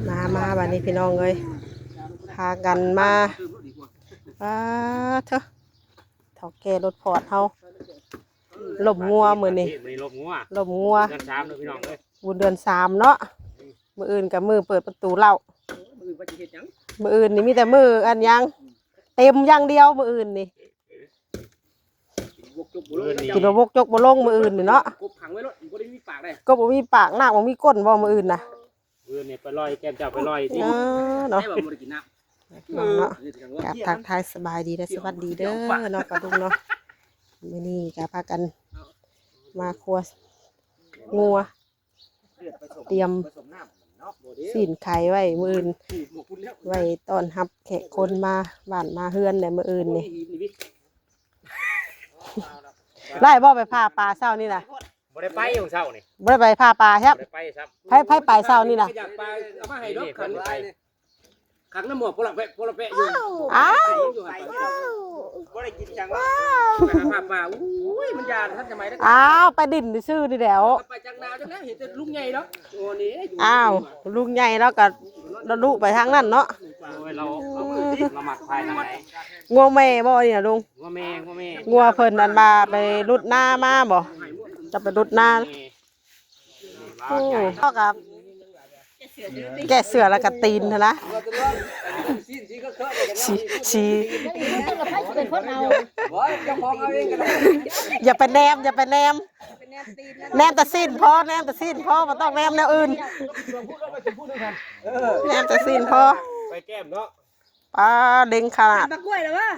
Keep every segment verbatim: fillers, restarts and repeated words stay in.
มามาบัดนี้พี่น้องเอ้ย พากันมา อ้าเถอะ เฒ่าแก่รถพอร์ตเฮา ล้มงัวมื้อนี้ มื้อนี้ล้มงัว ล้มงัว เดือนสามเด้อพี่น้องเอ้ย บุญเดือนสามเนาะ มื้ออื่นก็มื้อเปิดประตูเล้า มื้ออื่นว่าสิเฮ็ดหยัง มื้ออื่นนี่มีแต่มื้ออันหยัง เต็มอย่างเดียวมื้ออื่นนี่ กินบ่วกจกบ่ลง มื้ออื่นนี่ กินบ่วกจกบ่ลงมื้ออื่นนี่เนาะ กบขังไว้โลด บ่ได้มีปากเลย กบบ่มีปาก นาคบ่มีก้นบ่มื้ออื่นน่ะ มื้ออื่นนี่ไปลอย แก้มเจ้าไปลอยติ เออเนาะ ได้บ่ บ่ได้กินน้ำ เนาะ เออ กราบทักทายสบายดีและสวัสดีเด้อเนาะ ป้าลุงเนาะ มื้อนี้ก็พากันมาครัวงัว เตรียม ผสมน้ำเนาะ บ่เด้ ซี้นไข่ไว้มื้ออื่น ผูกหมวกคุณแล้ว ไว้ต้อนรับแขกคนมาบ้านมาเฮือนในมื้ออื่นนี่ โอ้ย นี่ ได้บ่ไปผ่าปลาเช้านี่นะ บ่ได้ไปของเช้านี่ บ่ได้ไปผ่าปลาครับ บ่ได้ไปซ้ำ ไผ ไผไปเช้านี่นะ อยากไป เอามาให้ดอกขัน นี่บ่ได้ไป ขังน้ำหมอกพวกละแปะ พวกละแปะอยู่ อ้าว อยู่หันไป บ่ได้กินจังวะ ไปหาปลาปลา อุ้ย มันยานทันสมัยแล้ว อ้าว ไปดินซื่อนี่แหล้ว ไปจังนาวจังแล้ว เห็นแต่ลุงใหญ่เนาะ โอ้นี่ อ้าว ลุงใหญ่แล้วก็ เราลุไปทางนั้นเนาะ โอ้ย เรา เรา เรามักภายใน งัวแม่บ่นี่นะลุง งัวแม่ งัวแม่ งัวเพิ่นอันมาไปรุดนามาบ่ จะไปรุดนา โอ้ เท่ากับ แก้เสื้อแล้วก็ตีนหั้นนะ ชี้ ชี้ เป็นคนเอา อย่าไปแนม อย่าไปแนม แนมแต่ซี้นพอ แนมแต่ซี้นพอ บ่ต้องแนมแนวอื่น แนมแต่ซี้นพอ ไปแก้มเนาะ ปลาเด้งขนาด บักกล้วยเหรอวะ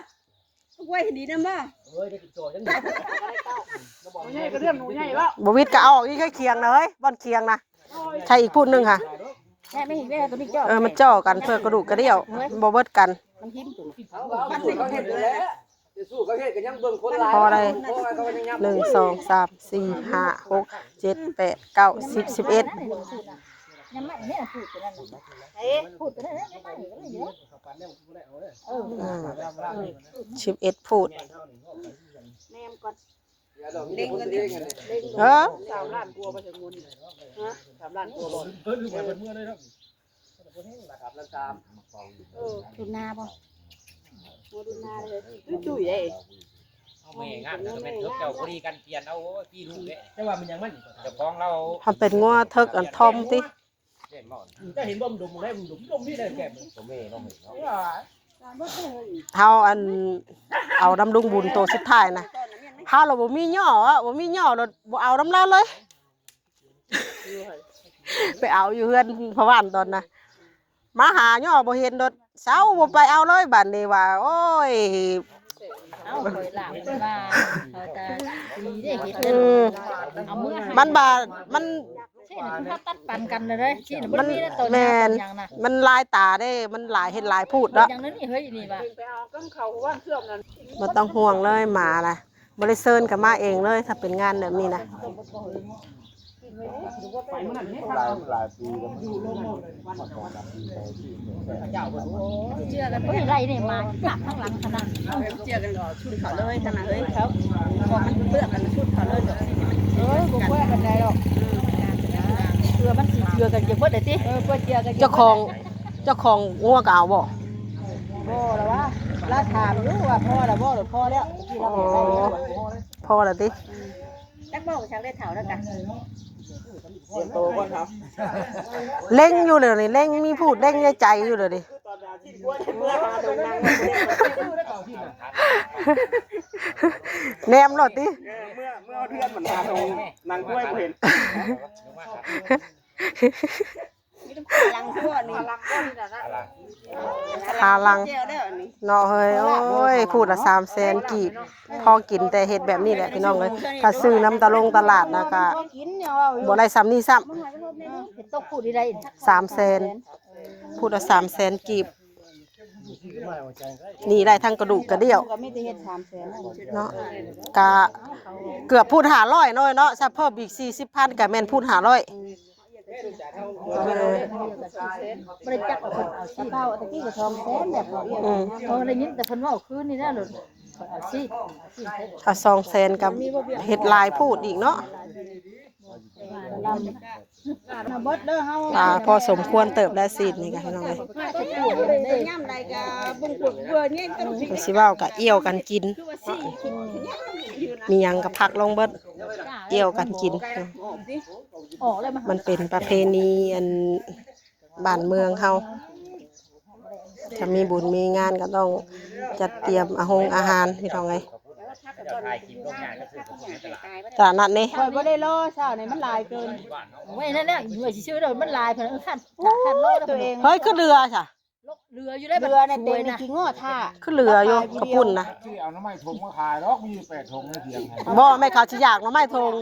บักกล้วยเห็นดีนำบ่ เอ้ย ได้กินโจยัง บ่ใหญ่ก็เรื่องหนูใหญ่แล้ว บ่วิดก็เอาออกอีก ให้เคียงนะเฮ้ย บ่อนเคียงนะ ใช่อีกพูดหนึ่งค่ะ แม่ไม่เห็นแม่ตัวนี้เจ้า เออ มันจ่อกันเพื่อกระดูกกระเดี่ยว บ่เบิดกัน มันหิ้มตัว เขาเห็นอยู่แล้ว จะสู้เขาเฮ็ดกันยังเบิ่งคนหลาย พออะไร พออะไรเขาก็ยังยับ หนึ่ง สอง สาม สี่ ห้า หก เจ็ด แปด เก้า สิบ สิบเอ็ด ยังไม่เนี่ยพูดตัวนั้นน่ะ เอ๊ะ พูดตัวนั้นน่ะ ยังไม่เห็นเลยเยอะ เออ อืม สิบเอ็ดพูด แนมก่อน เล็งกัน เออ สามล้านกว่าไปถึงเงิน ฮะ สามล้านกว่าบ่ เออ ดูหน้าบ่ ดูหน้าเลย ตุ้ยตุ้ยเอ้ย เอาแม่งานแล้วก็แม่นเจ้าพอดีกันเปลี่ยนเอา โอ้ย พี่ลูกเด้ แต่ว่ามันยังมัน เจ้าของเรา ทำเป็นงัวเถิกอันทอมติ เจ้าเห็นบ่มันดมได้ มันดม ดมนี่ได้แก่มัน ตัวแม่เนาะ เฮาอัน เอาน้ำลุงบุญตัวสุดท้ายนะ เฮาเราบ่มีย่ออะ บ่มีย่อ เราบ่เอาน้ำลาวเลย ไปเอาอยู่เฮือนพ่อบ้านตอนนะ มาหาย่อบ่เห็นโดด เซาบ่ไปเอาเลย บัดนี้ว่า โอ้ย เอาข่อยหลังมา เขาจะดีได้เห็น อืม เอามือให้ มันบาด มัน ที่น่ะคือเขาตัดปันกันเลยเด้อ ที่น่ะมัน มันมีแต่ตัว แม่น อย่างน่ะ มันหลายตาเด้ มันหลาย เห็นหลายพูดเนาะ อย่างนั้นนี่ เฮ้ย นี่ว่ะ บ่ต้องห่วงเลย หมานะ บ่ได้เชิญก็มาเองเลย ถ้าเป็นงานแบบนี้นะ หลาย หลายปีแล้ว มันอยู่ร่วมหมดเลย เชื่อกัน เฮ้ย ไรเนี่ย มาหนักข้างหลังขนาด เชื่อกันก็ชุดเขาเลยขนาด เฮ้ย เขาบอกมันเลือกกันชุดเขาเลย เออ บ่เชื่อกันได้หรอก เพื่อมันสิเชื่อกันจะเบิดเลยติ เออ เพื่อเชื่อกัน เจ้าของ เจ้าของงัวก็เอาบ่ บ่แล้ววะ ลาถามอยู่ว่าพอแล้วบ่ หรือพอแล้ว ที่เราบอกได้แล้ว พอแล้วติ จักบอกจักได้เฒ่าแล้วกัน เตรียมตัวก่อนครับ เล็งอยู่เดี๋ยวนี้ เล็ง มีผู้เล็งในใจอยู่เดี๋ยวนี้ ตอนดาที่กล้วยเมื่อหาดงนาง แนมโลดติ เออ เมื่อ เมื่อเพื่อนมันหาดงนางกล้วยบ่เห็น มีแต่พลังทั่วนี่ พลัง พลัง เจ้าเด้อนี่ เนาะเฮ้ย โอ้ย พูดละสามแสนกีบ พอกินแต่เฮ็ดแบบนี้แหละพี่น้องเอ้ย ถ้าซื้อน้ำตะลงตลาดนะก็ กินเนี่ยว่าอยู่ บ่ได้ซ้ำนี่ซ้ำ เห็ดตกพูดได้ สามแสน พูดละสามแสนกีบ นี่ได้ทั้งกระดูกกระเดี่ยว ก็มีแต่เฮ็ดสามแสนนั่น เนาะ กะเกือบพูดห้าร้อยเนาะเนาะ ถ้าเพิ่มอีกสี่สิบพันก็แม่นพูดห้าร้อย เออ บ่ได้จักเอาเพิ่นเอาสิ เก้าตะกี้ก็สองแสนแบบเขาเอียง อืม เขาได้ยินแต่เพิ่นเว้าคืนนี่นะ เอาสิ ถ้าสองแสนก็เฮ็ดหลายพูดอีกเนาะ มาเบิดเด้อเฮา อ่า พอสมควรเติบได้สินี่กันพี่น้องเอ้ย ยามใดก็เบิ่งพวกเพื่อนนี่ก็ สิเว้ากะเอี่ยวกันกิน มีหยังกะพักลงเบิด เอี่ยวกันกิน ออกเลยมา มันเป็นประเพณีอันบ้านเมืองเฮา ถ้ามีบุญมีงานก็ต้องจัดเตรียมอาหงอาหารพี่น้องเอ้ย ตลาดนัดนี่ ข่อยบ่ได้รอเช้านี่มันหลายเกิน ไว้นั่นแหละ ไว้ซื่อๆเด้อ มันหลายเพิ่นคันคันโลตัวเอง เฮ้ย คือเรือจ้ะ เรืออยู่ได้ เรือในเต็นท์นี่ขี้ง้อท่า คือเรืออยู่ ข้าวปุ้นนะ ที่เอาหน่อไม้ถงมาขายดอก มีอยู่แปดถงในเถียง บ่ แม่เขาสิอยากหน่อไม้ถง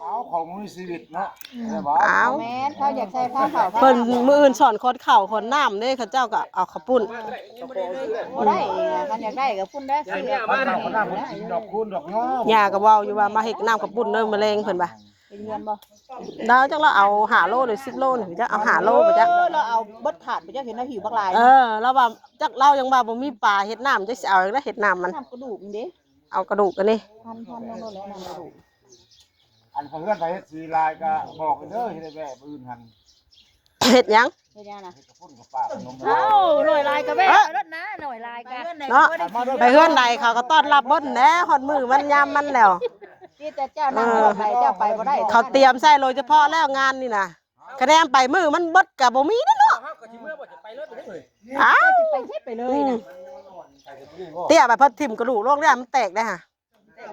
เอาของมีชีวิตเนาะ ใช่ปะ อ้าว แม่นเขาอยากใส่ผ้าขาว เพิ่นมื้ออื่นสอนขนข้าวขนน้ำเด้ เขาเจ้าก็เอาข้าวปุ้น บ่ได้ คันอยากได้ก็ปุ้นได้ เอาน้ำมากินดอกคูณดอกงอ ย่าก็เว้าอยู่ว่ามาเฮ็ดน้ำข้าวปุ้นเด้อมื้อแลงเพิ่นว่า เป็นเงินบ่ ดาวจักเราเอาห้าโลหรือสิบโลนี่จักเอาห้าโลไปจัก เออ เราเอาเบิดถาดไปจัก เห็นเราหิวบักหลาย เออ แล้วว่าจักเรายังว่าบ่มีปลาเฮ็ดน้ำจักสิเอาจั่งใด๋เฮ็ดน้ำมัน น้ำกระดูกนี่เด้ เอากระดูกอันนี้ หั่นหั่นลงโลดแล้วหั่นกระดูก อันเขาเฮือนไปเฮ็ดสีลายก็บอกเด้อ เฮ็ดได้แบบอื่นหั่น เฮ็ดหยัง เฮ็ดหยังนะ เฮ็ดกระปุ้นกระปาขนม เอ้า หน่อยลายกะแว่ เอ้อ ไปรถนะ หน่อยลายกะ เนาะ ไปเฮือนใดเขาก็ต้อนรับเบิดแหน่ ฮอดมื้อมันยามมันแล้ว ที่แต่เจ้านั่งรถไปเจ้าไปบ่ได้ เขาเตรียมใส่โดยเฉพาะแล้วงานนี่นะ คะแนนไปมื้อมันเบิดก็บ่มีแล้วเนาะ เฮาก็สิเมือบ่จะไปเลยไปเลย อ้าว สิไปเฮ็ดไปเลยนะ อืม เตี้ยไปเพิ่นถิ่มกระดูกลงเนี่ยมันแตกได้ฮะ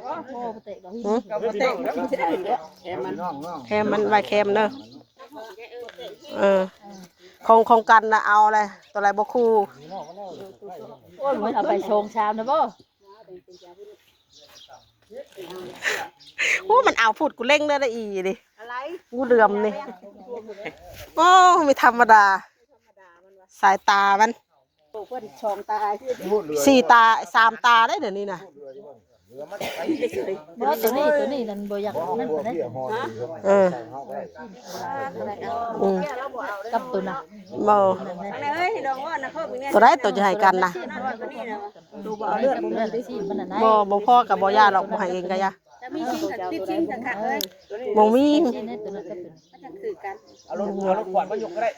โอ้โห เตะดอกหิน หืม ก็บ่เตะดอกหินสิได้เห็นเด้อ แคมมัน แคมมันไว้แคมเด้อ เออ ของ ของกันน่ะเอาอะไร ตัวอะไรบ่คู่ โอ้ย มันเอาไปโชงชามนะบ่ โอ้ มันเอาพูดกูเล่งได้ละอีดิ อะไร งูเหลือมนี่ โอ้ ไม่ธรรมดา สายตามัน โอ้ เพิ่นสองตา สี่ตา สามตาได้เดี๋ยวนี้นะ บ่ ตัวนี้ ตัวนี้นั่นบ่อยากนั่นปานใด เออ อืม กับตัวน่ะ บ่ เอ้ย ดองว่านะ พ่อมึงเนี่ย ตัวใด๋ตัวจะให้กันนะ ตัวบ่เอาเลือด เลือดซีมันน่ะนะ บ่ บ่พอกับบ่ย่าหรอก บ่ให้เองก็ย่า จะมีชิงกับติดชิงกับค่ะเอ้ย บ่มี ตัวนั้นก็เป็น มันจะคือกัน เอารถ เอารถขวดมายกก็ได้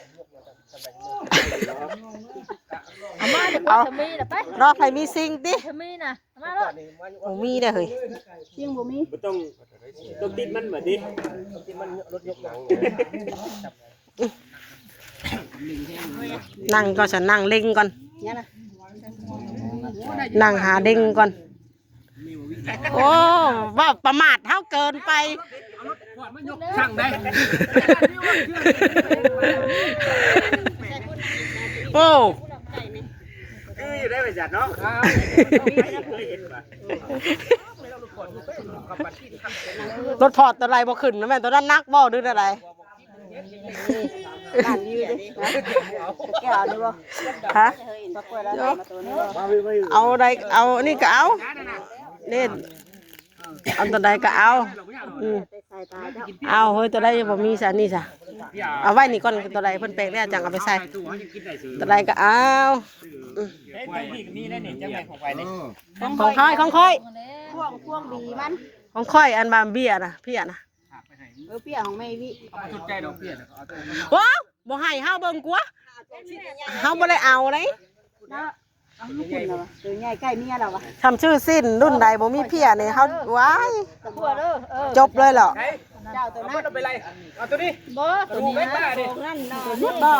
เอามาเดี๋ยว เอา จะมีน่ะไป รอใครมีซิงติ จะมีน่ะ มาโลด บ่มีเด้อเฮ้ย ซิงบ่มี บ่ต้อง ต้องติดมันบัดนี้ นั่งก่อน ฉันนั่งเล็งก่อน เนี่ยนะ นั่งหาเด้งก่อน โอ้ ว่าประมาทเฮาเกินไป สั่งได้ โอ้ คืออยู่ได้ไปจัดเนาะ เคยเห็นปะ รถพอร์ตตัวใด๋บ่ขึ้นนะแม่น ตัวนั้นหนักบ่หรือตัวใด๋ บ้านนี้เด้อ แก้วนี่บ่ ฮะ ปรากฏแล้วมาตัวนี้บ่ เอาใด๋ เอานี่ก็เอา นี่ เอาตัวใด๋ก็เอา อืม เอาเฮ้ย ตัวใด๋บ่มีซะนี่ซะ เอาไว้นี่ก่อน ตัวใด๋เพิ่นแปลกแล้วจังเอาไปใส่ ตัวใด๋ก็เอา อืม เฮ้ย ของพี่ก็มีแล้วนี่ จังได๋ของไปนี่ ของข้อย ของข้อย พวง พวงบีมัน ของข้อยอันบามเบียนะ เพียนะ เออ เปียของแม่วิ เอาบ่สนใจดอกเปียนะ ว้าว บ่ให้เฮาเบิ่งกัว เฮาบ่ได้เอาเลย เนาะ เอาลูกคุณเหรอวะ ตัวใหญ่ใกล้เมียเราวะ ทำชื่อสิ้นรุ่นใดบ่มีเพียนี่เฮา ว้าย ตัวเด้อ เออ จบเลยเหรอ เจ้าตัวนั้น เอาไปเลย เอาตัวนี้ บ่ ตัวนี้นะ นั่นน่ะ ตัวนี้บ่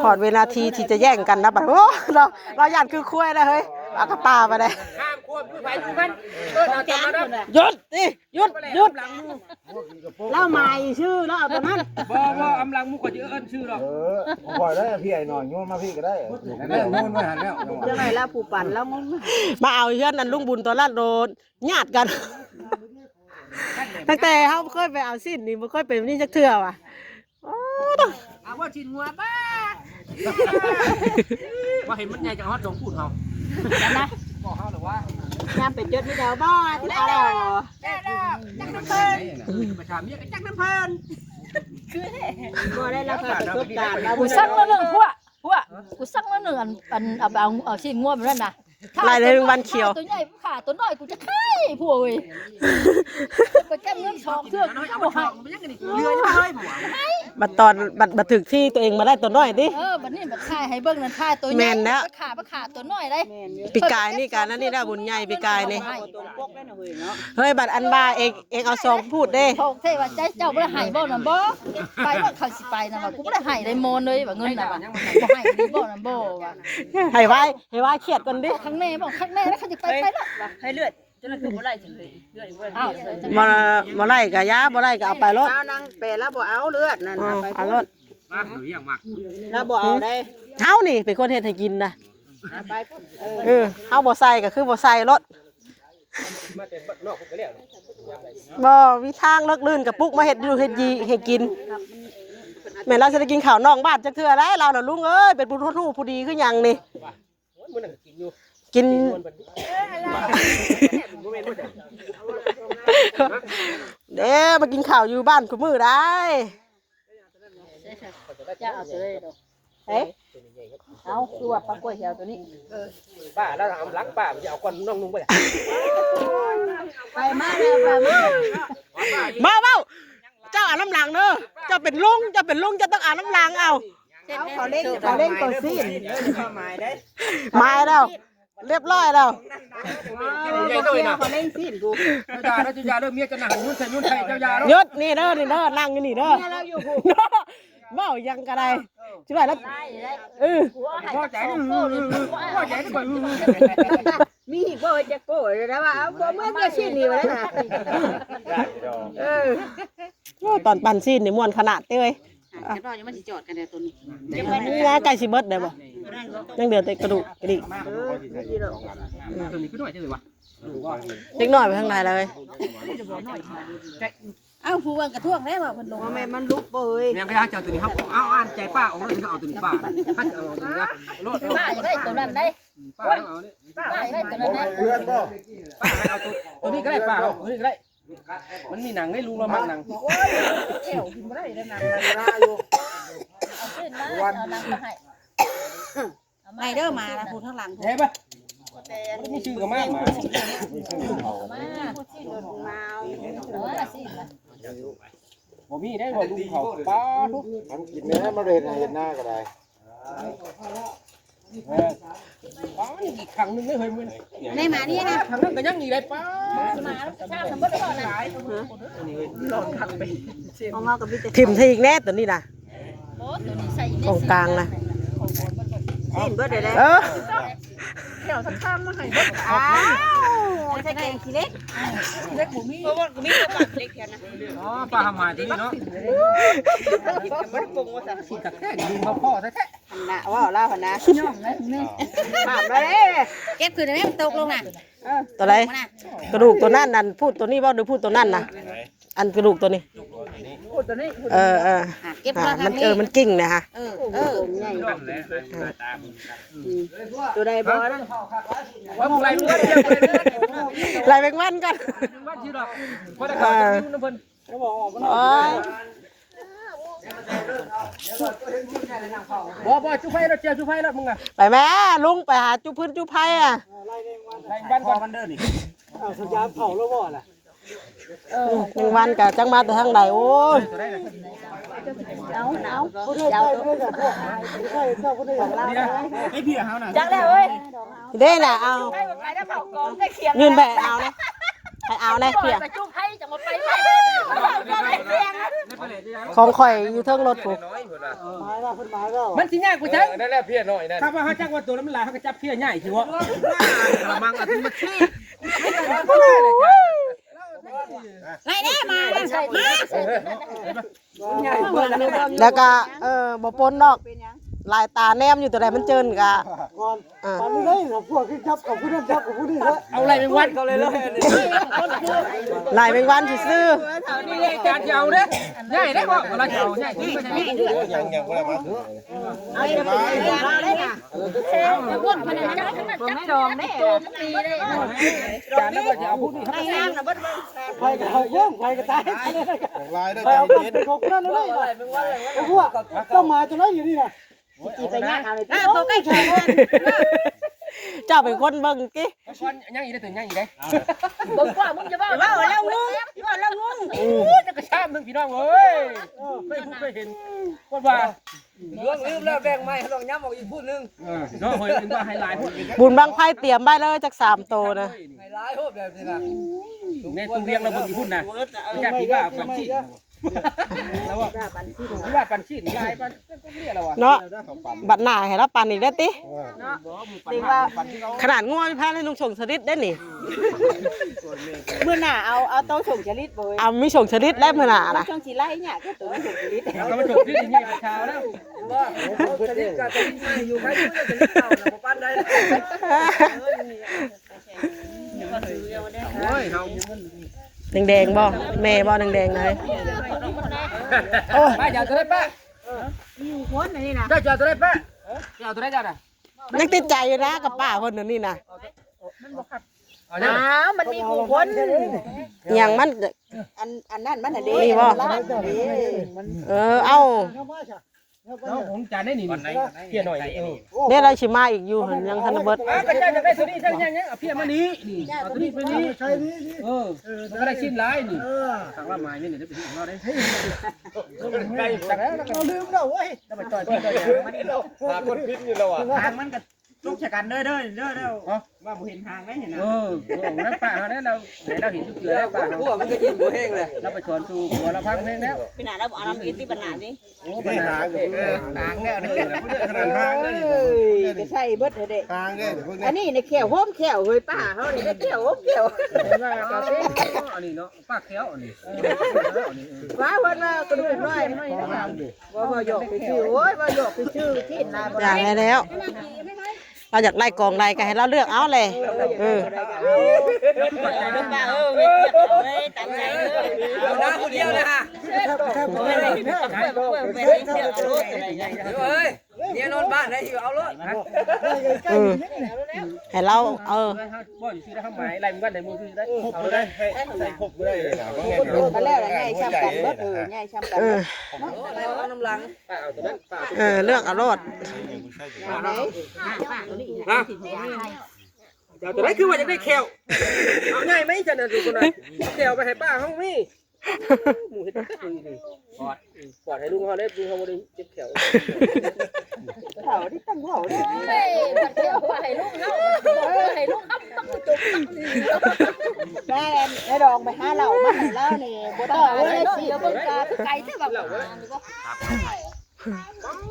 พอดเวลาที่ที่จะแย่งกันนะบัด โอ้ เรา เราย่านคือควายนะเฮ้ย เอากระต่ายมาเลย ห้ามควบคือไผคือมัน เออ เอาตามมาเด้อ หยุดสิ หยุด หยุด เล่าใหม่ชื่อ เล่าตัวนั้น บ่ บ่ อำลังมุกก็จะเอิ้นชื่อหรอก เออ บ่ได้พี่ไอ้น้อยโยนมาพี่ก็ได้ นั่นแหละโยนไว้หั่นแล้ว เรื่องอะไรล่ะ ผู้ปั่นแล้วงง มาเอาเฮือนอันลุงบุญตอนลาดโดน ญาติกัน ตั้งแต่เฮาเคยไปเอาสิ้นนี่บ่เคยเป็นแบบนี้จักเทื่อว่ะ โอ้ เอาว่าชิ้นงัวบ้า ว่าเห็นมันใหญ่จังฮอดดงพูดเฮา นะ บอกเฮาหรือว่า ยามไปจดนี่เดาบ่ที่เอา จักน้ำเพลิน ไปถามเมียก็จักน้ำเพลิน บ่ได้รับประสบการณ์แล้ว กูสั่งมาหนึ่งพวก พวก กูสั่งมาหนึ่งอัน อัน เอาไปเอา เอาชิ้นงัวแบบนั้นนะ ไล่ได้แมงวันเขียว ตัวใหญ่ขาตัวน้อยกูจะไข้พวกเว้ย ไปแก้เงินสองเทื่อกูจะบ่ให้ เรือยังไงเรือยังไง บัดตอนบัดบัดถึกที่ตัวเองมาได้ตัวน้อยติ เออ บัดนี้บัดถ่ายให้เบิ่งนั่นถ่ายตัวใหญ่ แม่นแล้ว ไปขาไปขาตัวน้อยได้ แม่นอยู่ ปีกายนี่กันนั่นนี่ได้บุญใหญ่ปีกายนี่ ตัวปกได้นะเฮ้ยเนาะ เฮ้ย บัดอันว่าเองเองเอาสองพูดเด้ โทษเทว่าใจเจ้าบ่ได้ให้บ่นั่นบ่ ไปว่าเขาสิไปนั่นว่ากูบ่ได้ให้ได้โมนเลยว่าเงินน่ะว่าบ่ให้ได้บ่นั่นบ่ว่า ให้ไว้ให้ไว้เครียดก่อนดิ ข้างแน่บ่ข้างแน่แล้วเขาจะไปไปแล้ว ให้เลือดจนนั้นคือบ่ไล่ถึงเลยเลือดอีกเว้ย อ้าว บ่บ่ไล่ก็ยาบ่ไล่ก็เอาไปรถ เอานางแปรแล้วบ่เอาเลือดนั่น อืม เอาไป เอารถ มาหนูอยากมาก แล้วบ่เอาได้ เฮานี่เป็นคนเฮ็ดให้กินนะ เอาไป เออ เออ เฮาบ่ใส่ก็คือบ่ใส่รถ มาแต่บ้านนอกก็แล้ว บ่มีทางเลิกลื่นกระปุกมาเฮ็ดอยู่เฮ็ดยีให้กิน แม่นเราสิได้กินข้าวนอกบ้านจักเทื่อแล้ว เราน่ะลุงเอ้ย เป็นผู้รู้ผู้ดีคือหยังนี่ มื้อนั้นก็กินอยู่ กิน บ่แม่นบ่จ้ะ เด้อ มากินข้าวอยู่บ้านคุมื้อได้ จะเอาตัวใดดอก เอ๊ะ เอาคือว่าปลากล้วยแถวตัวนี้ ป้าแล้วเอาหลังป้ามันจะเอาก้อนน้องนุ่งไป ไปมาแล้ว ไปมา มาเว้า เจ้าอ่านน้ำหลังเด้อ เจ้าเป็นลุง เจ้าเป็นลุง เจ้าต้องอ่านน้ำหลังเอา เอาเขาเล่นเขาเล่นตัวสิ้น หมายได้ หมายแล้ว เรียบร้อยแล้ว ใหญ่หน่อยนะ เขาเล่นสิ้นกู เจ้ายาแล้วเจ้ายาเริ่มเมียจะหนักยุ่นใส่ยุ่นใส่เจ้ายาแล้ว หยุดนี่เด้อ นี่เด้อ นั่งอยู่นี่เด้อ เมียเราอยู่กู เว้าหยังก็ได้ สิว่าแล้ว เออ พ่อใจ พ่อใจดีกว่า มีอีกบ่จะโก้แล้วว่าเอาบ่เมื่อเมียสิ้นนี่ไว้แล้วนะ เออ โอ้ ตอนปั่นสิ้นนี่ม่วนขนาดเด้อเว้ย อ่ะ เดี๋ยวรออยู่มันสิจอดกันเดี๋ยวตัวนี้ นี่นะ ใกล้สิเบิดแล้วบ่ ยังเหลือแต่กระดูกกระดิก เออ ไม่ดีหรอก ตัวนี้คือหน่อยจังเลยวะ เด็กน้อยไปทางใดเลย เอ้า ผู้เบิ่งกระท่วงแล้วว่าเพิ่นลง ว่าแม่มันลุกบ่เอ้ย แม่นไปหาเจ้าตัวนี้ครับ เอาอ่านใจป้าออกแล้วถึงเอาตัวนี้ป้า ถ้าจะเอาตัวนี้นะ โลด ป้าอยากได้ตัวนั้นได้ ป้าเอาเนี่ย ป้าอยากได้ตัวนั้นได้ เพื่อนบ่ ป้าเอาตัว ตัวนี้ก็ได้ป้าเอาตัวนี้ก็ได้ มันมีหนังให้ลุงเรามักหนัง โอ้ยแก้วกินบ่ได้แล้วนะ เอาขึ้นมา เอาหนังมาให้ เอามา ไปเด้อมาละผู้ทางหลัง เห็นปะ มันมีชื่อกับมากหมา เอามา เอามาสิ บ่มีได้บ่ลุงเขา ป้าทุก มันกินแน่มาเห็นเห็นหน้าก็ได้ เออ ป้ามันอีกครั้งหนึ่งได้เฮ้ยมึง ในหมานี่นะ ครั้งนั้นก็ยังอีกได้ป้า หมาแล้วจะทราบมันบ่ได้ก่อนนะ ของเรากับพี่เต็ม ถิ่มซะอีกแน่ตัวนี้นะ โอ้ ตัวนี้ใส่ ของกลางนะ สิ้นเบิดเลยนะ เออ เดี๋ยวสักคำมาให้ อ้าว ใส่แกงขี้เหล็ก ขี้เหล็กบ่มี เพราะว่าบ่มีกระป๋องเล็กแค่นั้น อ๋อ ป้าทำมาที่นี่เนาะ บ่ได้ปรุงว่าซะ ขี้กะแค่ดินมาพ่อแท้ๆ หันหน้าว่าเอาลาวหันหน้า ย่องเลยนี่ ถามมาเลย เก็บคืนได้ไหม มันตกลงน่ะ เออ ตัวใด มาน่ะ กระดูกตัวนั้นนั่น พูดตัวนี้บ่ หรือพูดตัวนั้นนะ อันกระดูกตัวนี้ พูดตัวนี้ เออ เออ อ่ะ เก็บ อ่ะ มาทางนี้ มัน เออ มันกิ่งนะฮะ เออ เออ ตัวใหญ่ อืม ตัวใดบ่นะ ว่าผู้ใดรู้ว่าเจ้าผู้ใดรู้ว่าเจ้า ไหลแมงวันก่อน ว่าชื่อดอก เพราะแต่ก่อนจะมีน้ำเพิ่น โอ้ย บ่ บ่ จุไฟแล้ว เจียวจุไฟแล้วมึงอะ ไปแม่ ลุงไปหาจุพื้นจุไฟอะ ไล่แมงวันก่อน มันเดินนี่ เอาสยามเผาแล้วบ่ล่ะ เออ แมงวันกะจักมาแต่ทางใด โอ้ย เอา เอา ผู้ใดเจ้า ผู้ใดเจ้า ผู้ใดเจ้า ผู้ใดเจ้า ไอ้เบี้ยเฮาน่ะ จักแล้วเอ้ย เด้น่ะ เอา ยื่นไปเอานะ ให้เอานะเพีย ของข่อยอยู่เทิงรถผู้ มันสิยากกว่าจัง นั่นแหละเพียน้อยนั่น ถ้าว่าเฮาจักว่าตัวมันหลาย เฮาก็จับเพียใหญ่สิวะ กระมังเอาขึ้นมาขี้ ไล่แน่มา มา แล้วก็ เออ บ่ปนดอก ลายตาแนมอยู่ตัวใดมันเจินกะ ก่อน อ่า ตอนนี้ได้พวกที่จับกับผู้นั้นจับกับผู้นี้แล้ว เอาไล่แมงวันเขาเลยเลย ลายแมงวันซื่อ นี่เลยจานเดียวเด้อ ใหญ่ได้บ่ เวลาจะเอาใหญ่ที่ไม่ใช่ ยังยังบ่ได้มา เอาจะเป็นลาวได้ค่ะ จานแล้วก็จะเอาผู้นี้ ไล่งามนะเบิดเบิ่ง ไฟกับเขาเบิ่ง ไฟกับตาย ลายได้ ไฟเอา ใจเย็น เป็นของเพื่อนเลย ไอ้พวกเจ้าหมาตัวนั้นอยู่นี่นะ จีไปงานเอาเลย เออ ตัวใกล้เคียงกัน เจ้าเป็นคนเบิ่งติ ก่อนยังอีกได้อ ตัวยังอีกได้อ เบิ่งกว่ามึงจะว่า เว้าแล้วงง เว้าแล้วงง โอ้ยจักกระชามหนึ่งพี่น้องเอ้ย เออเคยรู้เคยเห็นคนว่า เรื่องลืมแล้วแบ่งไม้ลองย้ำออกอีกพูดหนึ่ง เออเนาะเฮ้ยเป็นว่าให้หลายพูด บุญบั้งไฟเตรียมไว้เลยจักสามโตนะ ให้หลายพูดแบบนี้นะ ในตู้เวียงเราเบิ่งอยู่พูดนะ ไม่ใช่พี่ว่าปันชี แล้วว่าพี่ว่าปันชีหลายปันก็เรียกแล้ววะ เนาะ บัดหน้าให้เราปันอีกได้อติ เนาะ เรียกว่า ขนาดงัวไม่พาเลยลุงส่งสลิดได้อนี่ มื้อหน้าเอา เอาโตส่งสลิดบ่เว้ย เอามีส่งสลิดแล้วมื้อหน้านะ ช่วงสิไล่เนี่ยก็โตส่งสลิด เราก็มาจบที่นี่เช้าแล้ว ว่าสลิดกับสลิดใหม่อยู่ไหม สลิดเก่าน่ะบ่ปานใด โอ้ยเฮา แดงๆบ่ แม่บ่แดงๆเลย โอ้ย ป้าจะเอาตัวใดป้า อยู่คนอันนี้นะ เจ้าจะเอาตัวใดป้า จะเอาตัวใดเจ้าน่ะ ยังติดใจอยู่นะกับป้าคนนั้นนี่นะ เอาเนี่ย อ้าวมันมีกูคน อย่างมัน อัน อันนั้นมันน่ะเด้ นี่บ่ อันนั้นมันน่ะเด้ เออ เอา เอาของจานได้นี่ เพียหน่อย เออ เนี่ยเราสิมาอีกอยู่หั่นยังทันเบิด อ่ะก็เจ้าอยากได้ตัวนี้เจ้ายังยังเอาเพียมานี้นี่ เอาตัวนี้ไปนี้ ใช่นี่นี่ เออ เออ มันก็ได้ชิ้นหลายนี่ เออ ทางละไม้นี่นี่ได้ไปถึงเราได้ ใกล้จังแล้ว เราลืมแล้วเว้ย แล้วไปต่อยที่ต่อยหางมัน หาคนพิษอยู่แล้วอ่ะ หางมันก็ ลูกชะกันเด้อเด้อเด้อเด้อ ฮะ ว่าบ่เห็นหางได้เห็นนะ เออ โอ้แล้วป้าเขาได้เราไหนเราเห็นทุกเดือนแล้วป้าเขา พวกมันก็ยิงบ่แห้งเลย เราไปสอนสู่หัวเราพังเพลงแล้ว เป็นหนาแล้วบอกเอาน้ำอินที่ปัญหานี้ โอ้ปัญหา เออหางเนี่ย เออขนาดหางเนี่ย เอ้ยก็ใช่เบิดเลยเด้ ทางเนี่ยพวก อั นี้ นนี้ในแขวโฮมแขวเฮ้ยป้าเขาเนี่ยในแขวโฮมแขว เห็นว่าเราเป็นอันนี้เนาะป้าแขวอันนี้ ว้าเพิ่นว่ากระดูกน้อย ว่าว่าหยอกไปชื่อ โอ้ย ว่าหยอกไปชื่อที่นายบ่ อย่า ได้ ให้แล้ว เราอยากได้กองใดก็ให้เราเลือกเอาเลย เออ เออ เออ ตามใจเลย เอาหน้าคนเดียวเลยค่ะ เฮ้ย เนี่ยนอนบ้านได้อยู่ เอารถ อืม ให้เรา เออ บ่อยู่ที่ทำไมอะไรมันก็ได้มือที่ได้ ครบบ่ได้ ให้ใส่ครบบ่ได้ ก็แล้วแหละ ใหญ่ซ้ำกันเบิด เออ ใหญ่ซ้ำกัน เออ เอาน้ำลัง ป้าเอาตัวนั้นป้าเอาตัว เออ เลือกเอาโลด ไหน ฮะ เจ้าตัวไหนคือว่าอยากได้แขว เอาง่ายไหมจันน่ะดูคนนั้นแขวไปให้ป้าเขามีหมูเห็ดกระตุยนี่ปอด ปอดให้ลุงเขาได้ ลุงเขาบ่ได้เจ็บแขว เขาได้ตั้งเขาได้ เฮ้ยมันเที่ยวให้ลูกเขาให้ลูกเขาต้องจุกต้องดี แม่ไอ้ดองไปหาเหล้ามาให้เราเนี่ยบ่ต้องเลยสิ เดี๋ยวเบิ่งตาคือไก่เท่าแบบ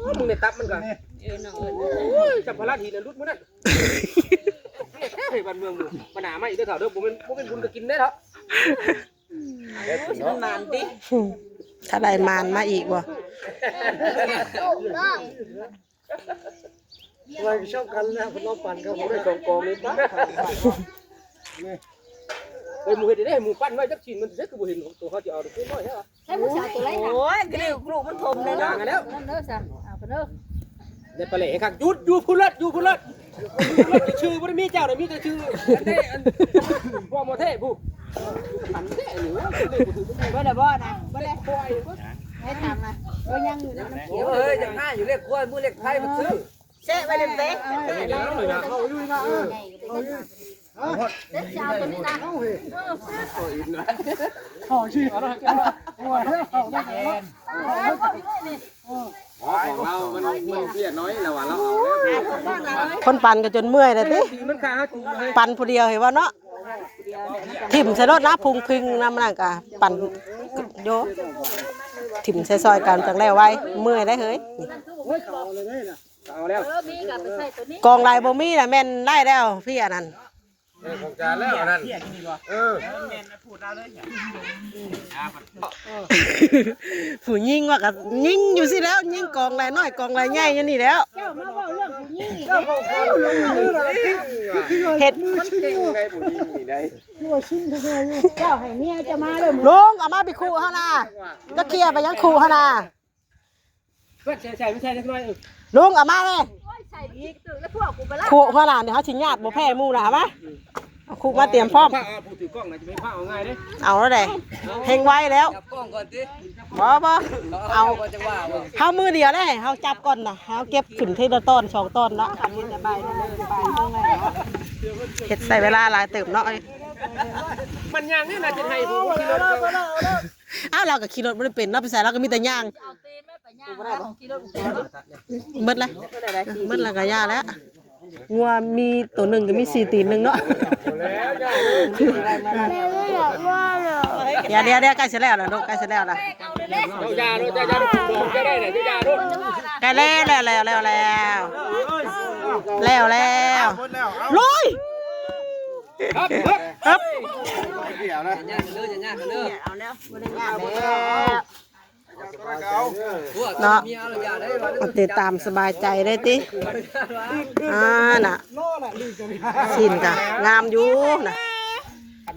มึงในตับมันก่อน เออน้องเอิญ โอ้ยจับพลาดหินน่ะหลุดมื้อนั้นเฮ้ยบ้านเมืองมึงปัญหามาอีกเด้อเฒ่าเด้อ บ่แม่น บ่แม่นบุญก็กินได้เถาะ โอ้ยมันหมานติ ถ้าได้หมานมาอีกบ่ อะไรก็ชอบกันนะ คนเราปั่นครับ ผมได้สองกองเลยป้า เฮ้ยหมูเห็ดได้หมูปั้นไว้จักชิ้นมันเด็กก็บ่เห็นของตัวเขาจะเอาตัวน้อยใช่ปะ ให้ผู้สาวตัวไรนะ โอ้ยกระดูกลูกมันถมเลย ย่า เนาะ งกันแล้ว นั่นเด้อจ้ะเอาไปเด้อ ในปลาแหล่คักหยุด อยู่พุ้นเลิศ อยู่พุ้นเลิศ อยู่พุ้นเลิศ ชื่อบ่ได้มีเจ้าน่ะ มีแต่ชื่ออันนี้อันพวกหมอเทพผู้ อันนี้อันนี้ว่าเรื่องผู้ถือผู้ถือ บ่ได้บ่นะ บ่ได้ ควาย ให้ถามนะ บ่ยังอยู่นะ เฮ้ย ยังห้าอยู่ เลขควาย มือเลขไทยมันซื้อ แซะไว้เลยเป๊ะ เอาอยู่นะ เอาอยู่นะ เออ เอาอยู่ เด็กสาวตัวนี้นะ ขอชื่อเอาหน่อย ของเรามัน มันเตี้ยน้อยแล้วว่ะ เราเอาแล้ว คนปั่นก็จนเมื่อยแล้วติ มันขาเขาจุ่มเลย ปั่นผู้เดียวเห็นว่าเนาะ ถิ่มใส่รถนะ พุงพิงนำนั่นกะปั่นโย ถิ่มใส่ซอยกันจังแล้วไว้ เมื่อยได้เฮ้ย เอาแล้ว เออมีกับไปใส่ตัวนี้ กองลายบ่มีน่ะแม่นได้แล้วพี่อันนั้น เออของจานแล้วอันนั้น เออ ผู้ยิงว่าก็ยิงอยู่สิแล้ว ยิงกองลายน้อยกองลายใหญ่อยู่นี่แล้ว เจ้ามาเว้าเรื่องผู้หญิง เจ้าของเขาเรื่องผู้หญิง เฮ็ด มันเก่งไงผู้หญิงนี่ได้ เจ้าให้เมียเจ้ามาเด้อ ลุงเอามาไปคู่เฮานะ จะเคลียร์ไปยังคู่เฮานะ เพื่อนใส่ใส่ไม่ใช่เล็กน้อยเออ ลุงเอามาเลย โอ้ยใส่อีกตื่นแล้วพวกกูไปละ คู่เฮานะ เดี๋ยวเฮาสิญาติบ่แพ้หมู่นะ เอามา เอาคุมาเตรียมพร้อม ผ้าเอาผู้ถือกล้องนะจะไม่ผ้าเอาง่ายเด้ เอาแล้วเด้ เฮงไวแล้ว จับกล้องก่อนสิ บ่บ่ เอา เอาก่อนจะว่าบ่ เฮามือเดียวเลย เฮาจับก่อนนะ เฮาเก็บขึ้นทีละตอนสองตอนเนาะ เฮ็ดใช้เวลาหลายเติบเนาะ มันย่างนี่นะจะให้ผู้ขี่รถเขา เอ้า เราก็ขี่รถบ่ได้เป็นเนาะ ไปใส่เราก็มีแต่ย่าง เอาตีนไม่ไปย่าง เอาขี่รถไปเนาะ หมดละ หมดละก็ย่าแล้ว งัวมีตัวหนึ่งก็มีสี่ตีนหนึ่งเนาะ เดี๋ยวเดี๋ยวเดี๋ยวใกล้เสร็จแล้วนะลูก ใกล้เสร็จแล้วนะ เจ้ายาโลด เจ้ายาโลด เจ้าได้ไหน เจ้ายาโลด ใกล้แล้วแล้วแล้วแล้วแล้ว แล้วแล้ว ลุย ครับ ครับ เดี๋ยวนะ เอาแล้ว บ่ได้ยากแล้ว เนาะ เอาแต่ตามสบายใจได้ติ อ่า น่ะ สิ้นกะงามอยู่น่ะ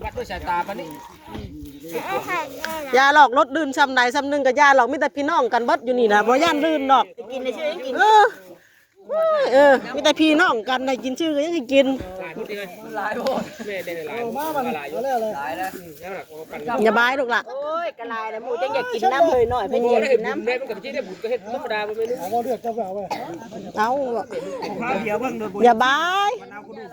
วัดด้วยสายตาปะนี่ อย่าหรอก รถลื่นซ้ำใดซ้ำหนึ่งก็อย่าหรอก มีแต่พี่น้องกันเบิดอยู่นี่นะ บ่ย่านลื่นดอก กินเลยใช่ไหม กิน เออ เออ มีแต่พี่น้องกันนะ กินชื่อก็ยังให้กิน หลายโพด แม่ได้หลาย มาบัดนี้ หลายอยู่ เอาแล้วเลย หลายแล้ว อย่าบายลูกหล่ะ โอ้ย กะหลายแล้ว หมู่จังอยากกินน้ำเลยหน่อย เพิ่นอยากกินน้ำ ได้มันกับที่ได้บุญก็เฮ็ดธรรมดาบ่แม่น เอาบ่เลือดเจ้าไปเอาไว้ เอา ข้าวเดียวเบิ่งโดย อย่าบาย มันเอากระดูก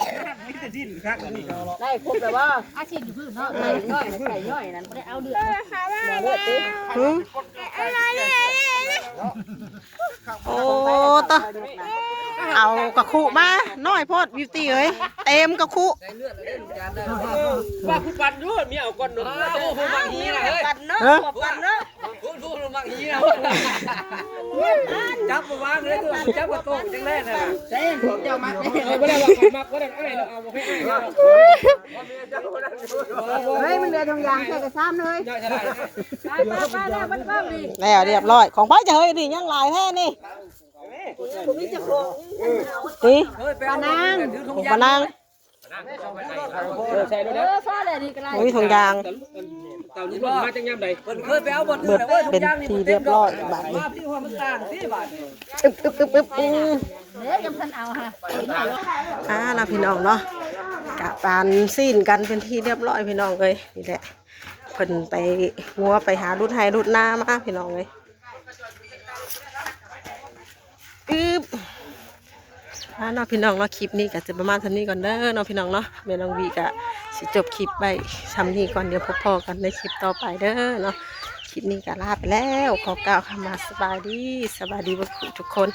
มีแต่สิ้นคักอันนี้ ได้ครบแล้วบ่ อาชีพอยู่พื้นเนาะ ไก่ย่อยนะ ไก่ย่อยนั่นบ่ได้เอาเลือด เออ หาว่า เลือดติ หือ โอ้ตะ เอากระคุมา น้อยโพด บิวตี้เอ้ย เต็มกระคุ ว่าผู้ปันอยู่ มีเอาก่อนเนาะ โอ้โห มันนี่นะเฮ้ย ปั่นเนาะ เออ ปั่นเนาะ พูดพูดลงมาอย่างนี้นะ จับมาวางเลย จับมาโกงจังแรกนะ ใช่ ผมจะเอามา เอาบ่ได้ว่าใครมักบ่ได้ อ้ายเราเอาบ่ให้อ้ายเรา เฮ้ย มันเดือดทองยางใส่กระซ้ำเลย ได้เท่าไหร่ ไปไปไปแล้วมันเพิ่มดิ แล้วเรียบร้อย ของไผจะเฮ้ยนี่ยังหลายแท้นี่ นี่ เฮ้ย ไปเอานาง ของปานาง เออ ใส่ด้วย เอ นะ อ พ่อเลยนี่ก็ได้ โอ้ย ทองยาง เต่านี้มาจากยามใด เพิ่นเคยไปเอาบ่อน เบิด อื่นแต่ว่า เป็นที่เรียบร้อย บาดนี้ มาพี่หัวมันต่างสิบาดนี้ อึบอึบอึบอึบอืม เด้อ ยังพันเอาค่ะ อ่า นะพี่น้องเนาะ กะปานสิ้นกันเป็นที่เรียบร้อยพี่น้องเอ้ย นี่แหละ เพิ่นไปงัวไปหารุดไฮรุดนามาพี่น้องเอ้ย อึบ อ่าเนาะพี่น้องเนาะ คลิปนี้ก็จะประมาณเท่านี้ก่อนเด้อเนาะพี่น้องเนาะ แม่น้องวีก็สิจบคลิปไปส่ำนี้ก่อน เดี๋ยวพบพ้อกันในคลิปต่อไปเด้อเนาะ คลิปนี้ก็ลาไปแล้ว ขอกล่าวคำว่าสบายดี สบายดีเบิดทุกคน